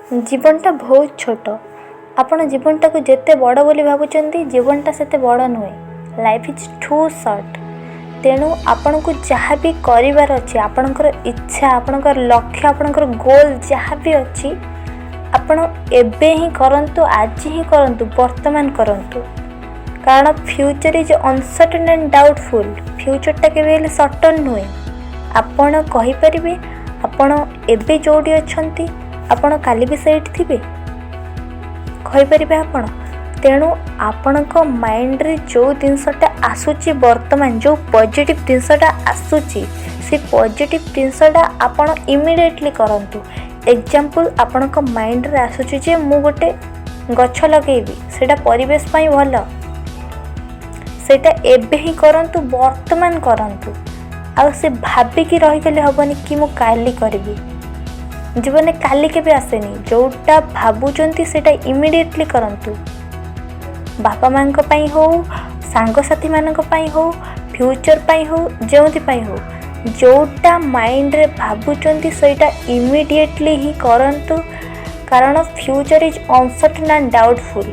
ଜୀବନଟା ବହୁତ ଛୋଟ। ଆପଣ ଜୀବନଟାକୁ ଯେତେ ବଡ଼ ବୋଲି ଭାବୁଛନ୍ତି, ଜୀବନଟା ସେତେ ବଡ଼ ନୁହେଁ। Life is too short. ତେଣୁ ଆପଣଙ୍କୁ ଯାହା ବି କରିବାର ଅଛି, ଆପଣଙ୍କର ଇଚ୍ଛା, ଆପଣଙ୍କର ଲକ୍ଷ୍ୟ, ଆପଣଙ୍କର ଗୋଲ୍ ଯାହା ବି ଅଛି, ଆପଣ ଏବେ ହିଁ କରନ୍ତୁ, ଆଜି ହିଁ କରନ୍ତୁ, ବର୍ତ୍ତମାନ କରନ୍ତୁ। କାରଣ future is uncertain and doubtful. ଫ୍ୟୁଚର୍ଟା କେବେ ହେଲେ ସର୍ଟନ୍ ନୁହେଁ। ଆପଣ କହିପାରିବେ, ଆପଣ ଏବେ ଯେଉଁଠି ଅଛନ୍ତି, ଆପଣ କାଲି ବି ସେଇଠି ଥିବେ? କହିପାରିବେ ଆପଣ? ତେଣୁ ଆପଣଙ୍କ ମାଇଣ୍ଡରେ ଯେଉଁ ଜିନିଷଟା ଆସୁଛି ବର୍ତ୍ତମାନ, ଯେଉଁ ପଜିଟିଭ୍ ଜିନିଷଟା ଆସୁଛି, ସେ ପଜିଟିଭ୍ ଜିନିଷଟା ଆପଣ ଇମିଡ଼ିଏଟଲି କରନ୍ତୁ। ଏକ୍ଜାମ୍ପଲ୍, ଆପଣଙ୍କ ମାଇଣ୍ଡରେ ଆସୁଛି ଯେ ମୁଁ ଗୋଟେ ଗଛ ଲଗେଇବି, ସେଇଟା ପରିବେଶ ପାଇଁ ଭଲ, ସେଇଟା ଏବେ ହିଁ କରନ୍ତୁ, ବର୍ତ୍ତମାନ କରନ୍ତୁ। ଆଉ ସେ ଭାବିକି ରହିଗଲେ ହେବନି କି ମୁଁ କାଲି କରିବି। ଜୀବନରେ କାଲି କେବେ ଆସେନି। ଯେଉଁଟା ଭାବୁଛନ୍ତି, ସେଇଟା ଇମିଡ଼ିଏଟଲି କରନ୍ତୁ। ବାପା ମାଆଙ୍କ ପାଇଁ ହଉ, ସାଙ୍ଗସାଥିମାନଙ୍କ ପାଇଁ ହଉ, ଫ୍ୟୁଚର୍ ପାଇଁ ହଉ, ଯେଉଁଥିପାଇଁ ହଉ, ଯେଉଁଟା ମାଇଣ୍ଡରେ ଭାବୁଛନ୍ତି, ସେଇଟା ଇମିଡ଼ିଏଟଲି ହିଁ କରନ୍ତୁ। କାରଣ future is uncertain and doubtful.